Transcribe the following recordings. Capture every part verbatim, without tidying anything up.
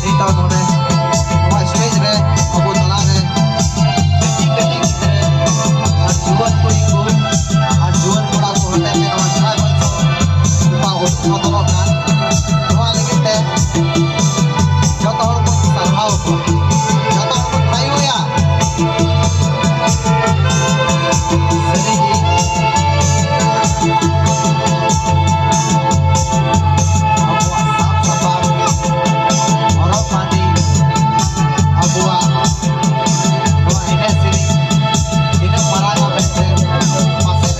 ᱱᱤᱛᱚᱜ ᱱᱚᱰᱮ ᱱᱚᱣᱟ stage ᱨᱮ ᱟᱵᱚ ᱛᱟᱞᱟ ᱨᱮ ᱠᱟᱹᱴᱤᱡ ᱠᱟᱹᱴᱤᱡ ᱜᱤᱫᱽᱨᱟᱹ ᱟᱨ ᱡᱩᱣᱟᱹᱱ ᱠᱩᱲᱤ ᱠᱚ ᱟᱨ ᱡᱩᱣᱟᱹᱱ ᱠᱚᱲᱟ ᱠᱚ ᱦᱚᱛᱮᱛᱮ ᱱᱚᱣᱟ tribal song ᱚᱠᱟ ᱩᱫᱩᱜ ᱥᱚᱫᱚᱨᱚᱜ ᱠᱟᱱ, ᱱᱚᱣᱟ ᱞᱟᱹᱜᱤᱫ ᱛᱮ ᱡᱚᱛᱚ ᱦᱚᱲ ᱵᱚᱱ ᱥᱟᱨᱦᱟᱣ ᱠᱚᱣᱟ, ᱡᱚᱛᱚ ᱦᱚᱲ ᱵᱚᱱ ᱛᱷᱟᱭᱚᱭᱟ᱾ ᱥᱟᱹᱨᱤᱜᱮ ᱟᱵᱚᱣᱟᱜ ᱥᱟᱵ ᱥᱟᱯᱟᱵ, ᱦᱚᱨᱚᱜ ᱵᱟᱸᱫᱮ, ᱟᱵᱚᱣᱟᱜ ᱱᱚᱣᱟ ᱮᱱᱮᱡ ᱥᱮᱨᱮᱧ ᱛᱤᱱᱟᱹᱜ ᱢᱟᱨᱟᱝ ᱚᱜ ᱢᱮᱱᱛᱮ ᱯᱟᱥᱮᱡ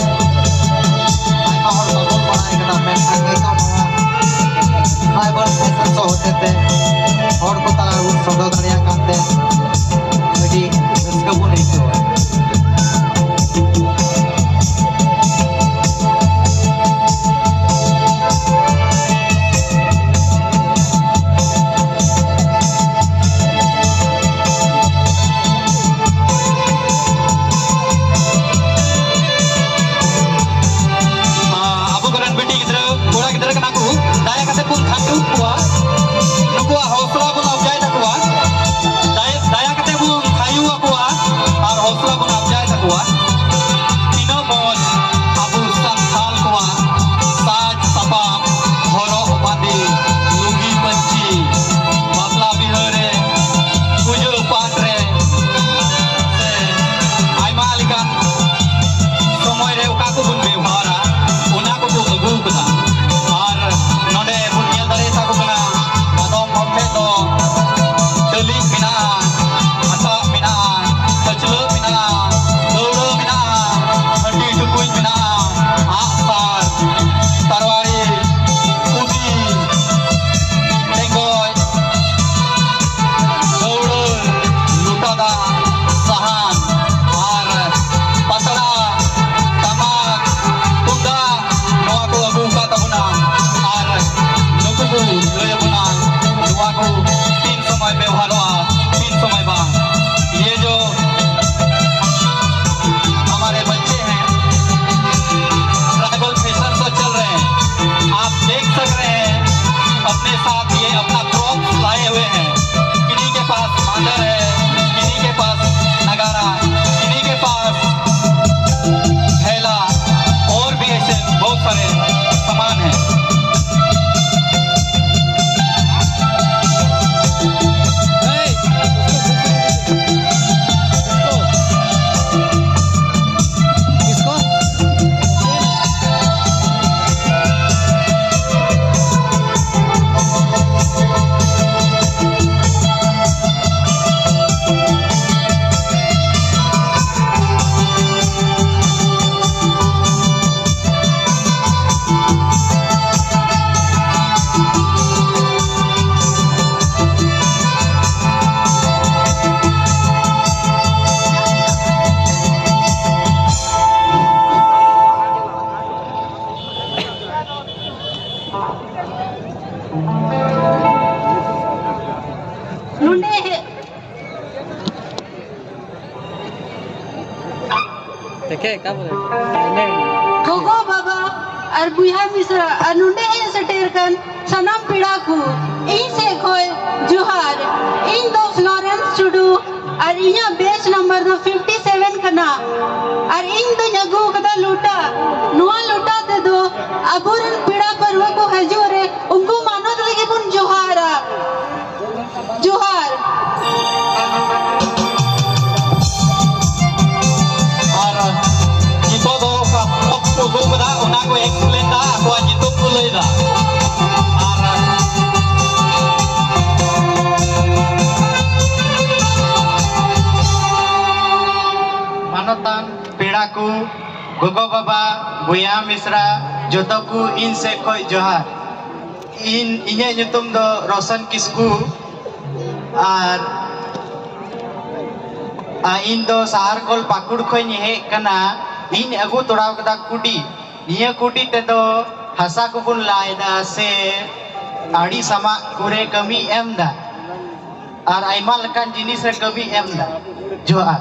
ᱟᱭᱢᱟ ᱦᱚᱲ ᱵᱟᱵᱚᱱ ᱵᱟᱲᱟᱭ ᱠᱟᱫᱟ, ᱢᱮᱱᱠᱷᱟᱱ ᱱᱤᱛᱚᱜ ᱱᱚᱣᱟ tribal fashion show ᱦᱚᱛᱮᱛᱮ ᱦᱚᱲ ᱠᱚ ᱛᱟᱞᱟ ᱨᱮᱵᱚᱱ ᱥᱚᱫᱚᱨ ᱫᱟᱲᱮᱭᱟᱜ ᱠᱟᱱᱛᱮ ᱟᱹᱰᱤ ᱨᱟᱹᱥᱠᱟᱹ ᱵᱚᱱ ᱟᱹᱭᱠᱟᱹᱣᱟ᱾ ᱟᱵᱚ ᱠᱚᱨᱮᱱ ᱵᱤᱴᱤ ᱜᱤᱫᱽᱨᱟᱹ, ᱠᱚᱲᱟ ᱜᱤᱫᱽᱨᱟᱹ ᱠᱟᱱᱟ ᱠᱚ, ᱠᱚᱣᱟ, ᱱᱩᱠᱩᱣᱟᱜ ᱦᱚᱸᱥᱞᱟ ᱵᱚᱱ ᱟᱵᱡᱟᱭ ᱛᱟᱠᱚᱣᱟ᱾ ᱫᱟᱭᱟ, ᱫᱟᱭᱟ ᱠᱟᱛᱮ ᱵᱚᱱ ᱛᱷᱟᱭᱚ ᱟᱠᱚᱣᱟ ᱟᱨ ᱦᱚᱸᱥᱞᱟ ᱵᱚᱱ ᱟᱵᱡᱟᱭ ᱛᱟᱠᱚᱣᱟ᱾ ᱛᱤᱱᱟᱹᱜ ᱢᱚᱡᱽ ᱟᱵᱚ ᱥᱟᱱᱛᱟᱲ ᱠᱚᱣᱟᱜ ᱥᱟᱡᱽ ᱥᱟᱯᱟᱵ, ᱦᱚᱨᱚᱜ ᱵᱟᱸᱫᱮ, ᱞᱩᱝᱜᱤ ᱯᱟᱹᱧᱪᱤ, ᱵᱟᱯᱞᱟ ᱵᱤᱦᱟᱹ ᱨᱮ, ᱯᱩᱡᱟᱹ ᱯᱟᱴ ᱨᱮ, ᱥᱮ ᱟᱭᱢᱟ ᱞᱮᱠᱟᱱ ᱥᱚᱢᱚᱭ ᱨᱮ ᱚᱠᱟ ᱠᱚᱵᱚᱱ ᱵᱮᱣᱦᱟᱨᱟ, ᱚᱱᱟ ᱠᱚᱠᱚ ᱟᱹᱜᱩ ᱠᱟᱫᱟ᱾ ᱟᱨ ᱱᱚᱰᱮ ᱵᱚᱱ ᱧᱮᱞ ᱫᱟᱲᱮᱭᱟᱛᱟ ᱠᱚ ᱠᱟᱱᱟ, ᱟᱫᱚᱢ ᱦᱚᱲ ᱴᱷᱮᱱ ᱫᱚ ᱴᱟᱹᱞᱤᱡ ᱢᱮᱱᱟᱜᱼᱟ, ᱦᱟᱴᱟᱜ ᱢᱮᱱᱟᱜᱼᱟ, ᱠᱷᱟᱹᱪᱞᱟᱹᱜ ᱢᱮᱱᱟᱜᱼᱟ, ᱫᱟᱹᱣᱲᱟᱹ ᱢᱮᱱᱟᱜᱼᱟ, ᱦᱟᱺᱰᱤ ᱴᱩᱠᱩᱡ ᱢᱮᱱᱟᱜᱼᱟ, ᱟᱜᱼᱥᱟᱨ, ᱛᱟᱨᱣᱟᱲᱤ, ᱠᱩᱰᱤ, ᱴᱮᱸᱜᱚᱡ, ᱫᱟᱹᱣᱲᱟᱹ, ᱞᱚᱴᱟ ᱫᱟᱜ, ᱥᱟᱦᱟᱱ ᱟᱨ ᱯᱟᱛᱲᱟ, ᱴᱟᱢᱟᱠ, ᱛᱩᱢᱫᱟᱜ, ᱱᱚᱣᱟ ᱠᱚ ᱟᱹᱜᱩ ᱟᱠᱟᱫ ᱛᱟᱵᱚᱱᱟ᱾ ᱟᱨ ᱱᱩᱠᱩ ᱠᱚ ᱞᱟᱹᱭ ᱟᱵᱚᱱᱟ, ᱱᱚᱣᱟ ᱠᱚ ᱛᱤᱱ ᱥᱚᱢᱚᱭ ᱵᱮᱣᱦᱟᱨᱚᱜᱼᱟ, ᱛᱤᱱ ᱥᱚᱢᱚᱭ ᱵᱟᱝ᱾ ये जो हमारे बच्चे हैं, ट्राइबल फैशन शो चल रहे हैं, आप देख सक रहे हैं, अपने साथ ये अपना प्रॉप्स लाए हुए हैं। किन्हीं के पास मांदर है, किन्हीं के पास नगाड़ा, किन्हीं के पास थैला, और भी ऐसे बहुत सारे सामान हैं। ᱱᱚᱰᱮ ᱦᱮᱡ ᱛᱮᱠᱮ ᱠᱟ ᱵᱚᱞᱮ? ᱜᱚᱜᱚ ᱵᱟᱵᱟ ᱟᱨ ᱵᱚᱭᱦᱟ ᱢᱤᱥᱨᱟ ᱟᱨ ᱱᱚᱰᱮ ᱦᱮᱡ ᱥᱮᱴᱮᱨ ᱟᱠᱟᱱ ᱥᱟᱱᱟᱢ ᱯᱮᱲᱟ ᱤᱧ ᱥᱮᱫ ᱠᱷᱚᱱ ᱡᱚᱦᱟᱨ᱾ ᱤᱧ ᱫᱚ ᱯᱷᱞᱚᱨᱮᱱᱥ ᱴᱩᱰᱩ ᱟᱨ ᱤᱧᱟᱹᱜ ᱵᱮᱪ ᱱᱟᱢᱵᱟᱨ ᱫᱚ ᱯᱷᱤᱯᱴᱤ ᱥᱮᱵᱷᱮᱱ ᱠᱟᱱᱟ᱾ ᱟᱨ ᱤᱧ ᱫᱚᱧ ᱟᱹᱜᱩ ᱟᱠᱟᱫᱟ ᱞᱚᱴᱟ᱾ ᱱᱚᱣᱟ ᱞᱚᱴᱟ ᱛᱮᱫᱚ ᱟᱵᱚᱨᱮᱱ ᱯᱮᱲᱟ ᱯᱟᱹᱨᱣᱟᱹ ᱠᱚ ᱦᱤᱡᱩᱜ ᱨᱮ ᱩᱱᱠᱩ ᱢᱟᱱᱚᱛ ᱞᱟᱹᱜᱤᱫ ᱵᱚᱱ ᱡᱚᱦᱟᱨᱟ᱾ ᱡᱚᱦᱟᱨ᱾ ᱟᱨ ᱱᱤᱛᱚᱜ ᱫᱚ ᱚᱠᱟ ᱠᱚ ᱟᱹᱜᱩ ᱠᱟᱫᱟ, ᱚᱱᱟ ᱠᱚ ᱮᱠᱥᱯᱞᱮᱱ ᱫᱟ, ᱟᱠᱚᱣᱟᱜ ᱧᱩᱛᱩᱢ ᱠᱚ ᱞᱟᱹᱭ ᱫᱟ᱾ ᱟᱨ ᱢᱟᱱᱚᱛᱟᱱ ᱯᱮᱲᱟ ᱠᱚ, ᱜᱚᱜᱚ ᱵᱟᱵᱟ, ᱵᱚᱭᱦᱟ ᱢᱤᱥᱨᱟ, ᱡᱚᱛᱚ ᱠᱚ ᱤᱧ ᱥᱮᱫ ᱠᱷᱚᱱ ᱡᱚᱦᱟᱨ᱾ ᱤᱧ, ᱤᱧᱟᱹᱜ ᱧᱩᱛᱩᱢ ᱫᱚ ᱨᱳᱥᱚᱱ ᱠᱤᱥᱠᱩ᱾ ᱟᱨ, ᱟᱨ ᱤᱧ ᱫᱚ ᱥᱟᱦᱟᱨᱠᱚᱞ ᱯᱟᱹᱠᱩᱲ ᱠᱷᱚᱱ ᱤᱧ ᱦᱮᱡ ᱠᱟᱱᱟ᱾ ᱤᱧ ᱟᱹᱜᱩ ᱛᱚᱲᱟᱣ ᱠᱟᱫᱟ ᱠᱩᱰᱤ᱾ ᱱᱤᱭᱟᱹ ᱠᱩᱰᱤ ᱛᱮᱫᱚ ᱦᱟᱥᱟ ᱠᱚᱵᱚᱱ ᱞᱟ ᱮᱫᱟ ᱥᱮ ᱟᱹᱰᱤ ᱥᱟᱢᱟᱜ ᱠᱚᱨᱮ ᱠᱟᱹᱢᱤ ᱮᱢ ᱫᱟ ᱟᱨ ᱟᱭᱢᱟ ᱞᱮᱠᱟᱱ ᱡᱤᱱᱤᱥ ᱨᱮ ᱠᱟᱹᱢᱤ ᱮᱢ ᱫᱟ᱾ ᱡᱚᱦᱟᱨ᱾